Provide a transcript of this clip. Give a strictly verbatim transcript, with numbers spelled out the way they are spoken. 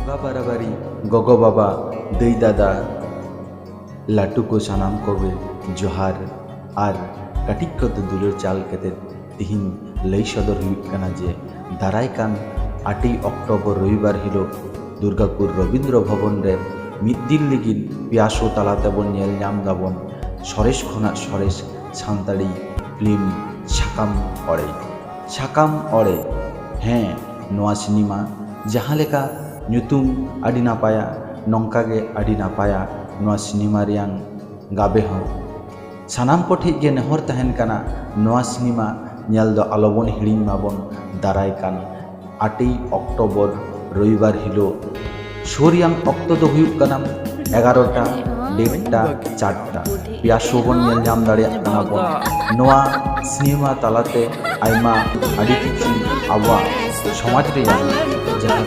ᱵᱟᱵᱟ ᱵᱟᱨᱟᱵᱟᱨᱤ, ᱜᱚᱜᱚ ᱵᱟᱵᱟ, ᱫᱟᱹᱭ ᱫᱟᱫᱟ, ᱞᱟᱹᱴᱩ ᱠᱚ ᱥᱟᱱᱟᱢ ᱠᱚᱜᱮ ᱡᱚᱦᱟᱨ᱾ ᱟᱨ ᱠᱟᱹᱴᱤᱡ ᱠᱚᱫᱚ ᱫᱩᱞᱟᱹᱲ ᱪᱟᱞ ᱠᱟᱛᱮ ᱛᱤᱦᱤᱧ ᱞᱟᱹᱭ ᱥᱚᱫᱚᱨ ᱦᱩᱭᱩᱜ ᱠᱟᱱᱟ ᱡᱮ ᱫᱟᱨᱟᱭ ᱠᱟᱱ ᱟᱴᱮᱭ ᱚᱠᱴᱳᱵᱚᱨ ᱨᱚᱵᱤᱵᱟᱨ ᱦᱤᱞᱳᱜ ᱫᱩᱨᱜᱟᱯᱩᱨ ᱨᱚᱵᱤᱱᱫᱨᱚ ᱵᱷᱚᱵᱚᱱ ᱨᱮ ᱢᱤᱫ ᱫᱤᱱ ᱞᱟᱹᱜᱤᱫ ᱯᱮᱭᱟ ᱥᱳ ᱛᱟᱞᱟ ᱛᱮᱵᱚᱱ ᱧᱮᱞ ᱧᱟᱢ ᱫᱟᱵᱚᱱ ᱥᱚᱨᱮᱥ ᱠᱷᱚᱱᱟᱜ ᱥᱚᱨᱮᱥ ᱥᱟᱱᱛᱟᱲᱤ ᱯᱷᱤᱞᱢ ᱥᱟᱠᱟᱢ ᱚᱲᱮᱡ᱾ ᱥᱟᱠᱟᱢ ᱚᱲᱮᱡ, ᱦᱮᱸ, ᱱᱚᱣᱟ ᱥᱤᱱᱮᱢᱟ ᱡᱟᱦᱟᱸ ᱞᱮᱠᱟ ᱧᱩᱛᱩᱢ ᱟᱹᱰᱤ ᱱᱟᱯᱟᱭᱟ, ᱱᱚᱝᱠᱟ ᱜᱮ ᱟᱹᱰᱤ ᱱᱟᱯᱟᱭᱟ ᱱᱚᱣᱟ ᱥᱤᱱᱮᱢᱟ ᱨᱮᱭᱟᱝ ᱜᱟᱵᱮ ᱦᱚᱸ᱾ ᱥᱟᱱᱟᱢ ᱠᱚᱴᱷᱮᱡ ᱜᱮ ᱱᱮᱦᱚᱨ ᱛᱟᱦᱮᱱ ᱠᱟᱱᱟ, ᱱᱚᱣᱟ ᱥᱤᱱᱮᱢᱟ ᱧᱮᱞ ᱫᱚ ᱟᱞᱚᱵᱚᱱ ᱦᱤᱲᱤᱧ ᱢᱟᱵᱚᱱ ᱫᱟᱨᱟᱭ ᱠᱟᱱ ᱟᱴᱮᱭ ᱚᱠᱴᱳᱵᱚᱨ ᱨᱚᱵᱤᱵᱟᱨ ᱦᱤᱞᱳᱜ᱾ ᱥᱳ ᱨᱮᱭᱟᱝ ᱚᱠᱛᱚ ᱫᱚ ᱦᱩᱭᱩᱜ ᱠᱟᱱᱟ ᱮᱜᱟᱨᱚᱴᱟ, ᱰᱮᱴᱴᱟ, ᱪᱟᱨᱴᱟ᱾ ᱯᱮᱭᱟ ᱥᱳ ᱵᱚᱱ ᱧᱮᱞ ᱧᱟᱢ ᱫᱟᱲᱮᱭᱟᱜ ᱠᱟᱱᱟ ᱵᱚᱱ᱾ ᱱᱚᱣᱟ ᱥᱤᱱᱮᱢᱟ ᱛᱟᱞᱟᱛᱮ ᱟᱭᱢᱟ ᱟᱹᱰᱤ ᱠᱤᱪᱷᱩ ᱟᱵᱚᱣᱟᱜ ᱥᱚᱢᱟᱡᱽ ᱨᱮᱭᱟᱜ ᱡᱟᱦᱟᱸ